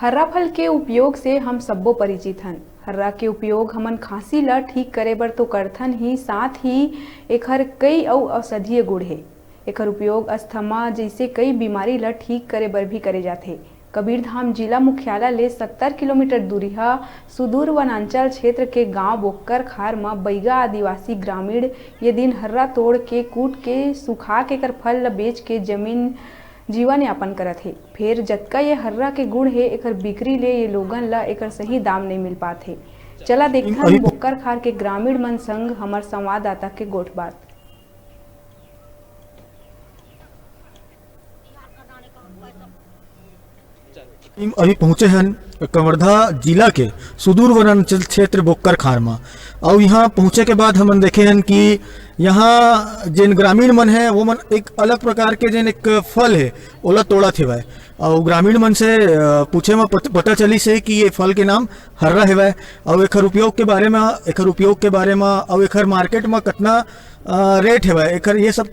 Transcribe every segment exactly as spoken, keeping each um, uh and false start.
हर्रा फल के उपयोग से हम सब्बो परिचित हन। हर्रा के उपयोग हमन खांसी ल ठीक करे बर तो करथन ही, साथ ही एखर कई अउ औषधीय गुण हे। एखर उपयोग अस्थमा जइसे कई बीमारी ल ठीक करे बर भी करे जाथे। कबीरधाम जिला मुख्यालय ले सत्तर किलोमीटर दूरिहा सुदूर वनांचल क्षेत्र के गांव बोक्कर खार म बइगा आदिवासी ग्रामीण ये दिन हर्रा तोड़ के, कूट के, सुखा के एकर फल ल बेच के जमीन जीवन यापन करत हे। फेर जतका ये हर्रा के गुण हे, एकर बिक्री ले ये लोगन ल एकर सही दाम नइ मिल पात हे। चला देखथन अभी बोक्कर खार के ग्रामीण मन संग हमर संवाददाता के गोठबात। अभी पहुंचे हन कवर्धा जिला के सुदूर वनांचल क्षेत्र बोक्कर खार म। अउ यहाँ पहुंचे के बाद हमन देखे हन कि यहाँ जेन ग्रामीण मन है, वो मन एक अलग प्रकार के जेन एक फल है, ओला तोड़त हेवय। अउ ग्रामीण मन से, अ, पूछे म पत-, पता चलिस हे कि ये फल के नाम हर्रा हेवय, अउ एखर उपयोग के बारे म, एखर उपयोग के बारे म, अउ एखर मार्केट म कतना, अ, रेट हेवय, एखर ये सब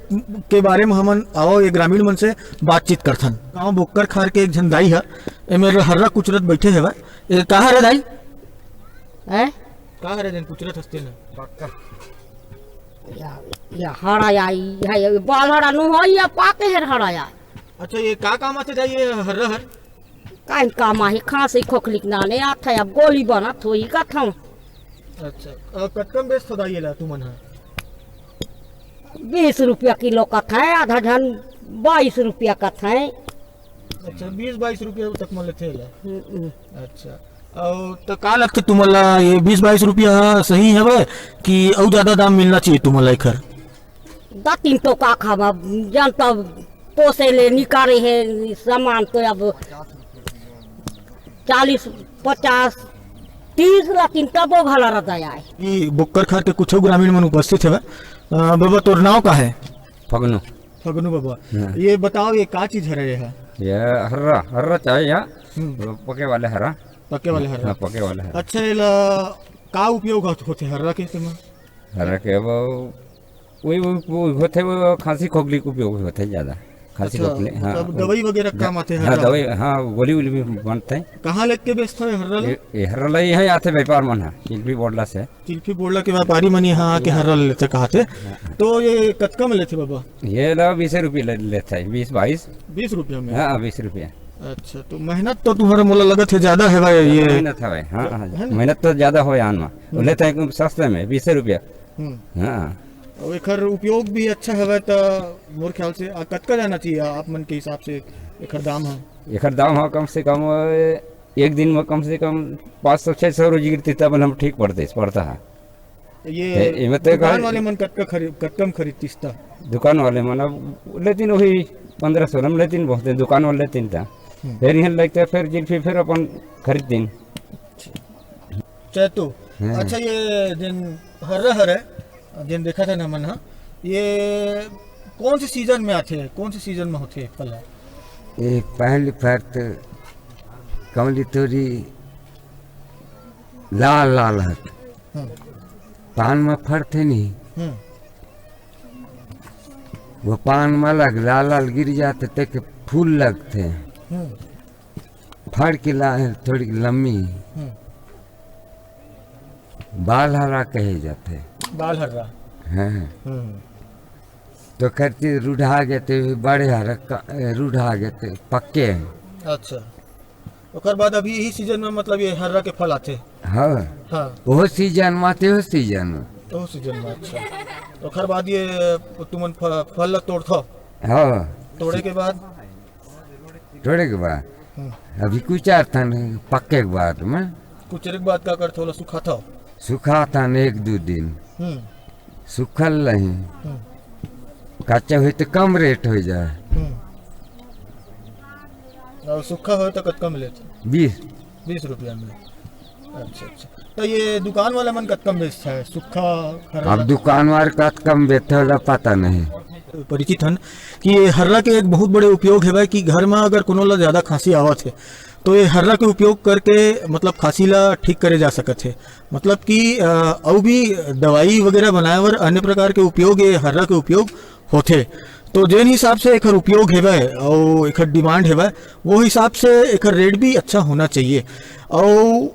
के बारे म हमन आवव ये ग्रामीण मन से बातचीत करथन। गांव बोक्कर खार के एक झन दाई ह एमेर हर्रा कुचरत बइठे हेवय। ए, का हरे दाई? हैं? का हरे जेन कुचरत हस तेन ह? या, या हरा या, या, या बाल हरा नु हो, या पाके हर हरा या। अच्छा, ये का काम आथे दाई, ये हर्रा हर? काहे काम आही, खांसी खोखली के नाने आथे, अब गोली बनत होही कथौं। अच्छा, अ, कतका म बेचथव दाई एला तुमन ह? बीस रुपया किलो कथे, आधा झन बाईस रुपया कथे। अच्छा, बीस बाईस रुपया तक म लेथे एला। हम्म, हम्म। अच्छा, अउ त का लगथे तुमन ला, ये बीस बाईस रुपया ह सही हवय कि अउ ज्यादा दाम मिलना चाहिए तुमन ला एखर? दस तीन तो का खाब, अब जान तब पोसे ले निकाले हे सामान, तो अब चालीस, पचास, तीस ला तीन तबो घला रह जाए। ई बोक्कर खार के कुछ ग्रामीण मन उपस्थित हवय। अ, बाबा, तोर नाव का है? फगनू। फगनू बाबा, हाँ। ये बताओ, ये का चीज हरे ये है? ये हर्रा, हर्रा चाहे यहाँ, हम्म। पके वाले हर्रा। पके वाले हर्रा। हाँ, पके वाले हर्रा। अच्छा, एला का उपयोग होत-, होथे हर्रा के तेमा? हर्रा के वो, वही, वो, वो होथे, वो खांसी खोखली के उपयोग होथे ज्यादा। खांसी अच्छा, खोखली, हाँ। मतलब दवाई वगैरह के काम आथे हाँ, हर्रा? दवाई, हाँ, गोली वोली भी बनथे। कहाँ लेके बेचथव हर्रा ला? ये, ये हर्रा ला यहाँ आथे व्यापार मन ह, चिल्फी बोड़ला से। चिल्फी बोड़ला के व्यापारी मन यहाँ आके हर्रा ले लेथे कहाथे। हाँ। तो ये कतका में लेथे बाबा? ये ला बीस रुपये ले, लेथे, बीस बाईस। बीस रुपया में? हाँ, बीस रुपया। अच्छा, तो मेहनत तो तुम्हारा मोला लगत है ज्यादा है भाई ये। मेहनत है भाई, हाँ, हाँ, है ना? मेहनत तो ज्यादा हो यहाँ में। हम्म। लेते हैं सस्ते में, बीस रुपया। हम्म। हाँ। और एखर उपयोग भी अच्छा हवय त मोर ख्याल से, आ, कतका जाना चाहिए आप मन के हिसाब से एखर दाम ह? एखर दाम ह कम से कम, एक दिन में कम से कम पाँच सौ छः सौ रोजी गिरती तब हम ठीक पड़ते, पड़ता है। ये ए-, एमे ते दुकान का वाले मन कतका खरीद, कतका में खरीदतिस त? दुकान वाले मन अब लेतिन वही पन्द्रह सौ में लेतिन, बहुत दुकान वाले लेतिन त। हम्म। फिर यहाँ लेते फिर जिन फिर, फिर अपन खरीदतिन। चैतू, हाँ। अच्छा, ये जेन हर्रा हरे, जेन देखा था ना मन हा, ये कौन से सीजन में आथे, कौन से सीजन में होथे फल ह? ये पहली फर तो कमली तोरी लाल लाल हत। हम्म। पान में फरथे नहीं। हम्म। वो पान में लग लाल लाल गिर जाते, ते के फूल लगते। हम्म। फड़ के ला-, थोड़ी लम्मी। हम्म। बाल हरा कहे जाते। बाल हरा। हाँ। हम्म। तो करते रूढ़ा गए थे, बड़े हरा क-, रूढ़ा गए थे, पक्के हैं। अच्छा। ओकर बाद अभी यही सीजन में, मतलब, ये हर्रा के फल आथे? हाँ। हाँ। वो सीजन में आथे, वो सीजन में। वो सीजन में, अच्छा। ओकर बाद ये तुमन फ-, फल ला तोड़थो? हाँ। तोड़े के बाद? तोड़े के बाद? हम्म। अभी कुचारथन, पक्के के बाद में। कुचरे के बाद का करथो? ओला सुखाथो? सुखाथन एक दो दिन। हम्म। सूखल नहीं। हम्म। कच्चा होई तो कम रेट हो जाए। हम्म। और सूखा होई तो कतका में लेथे? बीस। बीस रुपया में। अच्छा, अच्छा। तो ये दुकान वाला मन कतका में बेचता है? सूखा, हरा? अब दुकान वाले कतका में बेचते होला, पता नहीं। परिचित हन कि ये हर्रा के एक बहुत बड़े उपयोग है भाई कि घर में अगर कोनो ला ज्यादा खांसी आवत है, तो ये हर्रा के उपयोग करके, मतलब, खांसी ला ठीक करे जा सकत है। मतलब कि, अ, अउ भी दवाई वगैरह बनाए बर अन्य प्रकार के उपयोग, ये हर्रा के उपयोग होथे। तो जेन हिसाब से एकर उपयोग हेवय अउ एकर डिमांड हेवय, वो हिसाब से एकर रेट भी अच्छा होना चाहिए। अउ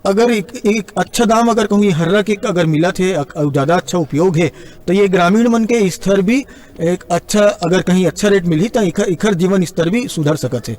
अगर एक, एक अच्छा दाम अगर कहूँ ये हर्रा के अगर मिलत हे अक-, अउ ज़्यादा अच्छा उपयोग हे, तो ये ग्रामीण मन के स्तर भी एक अच्छा, अगर कहीं अच्छा रेट मिलही, तो एकर, एकर जीवन स्तर भी सुधर सकत हे।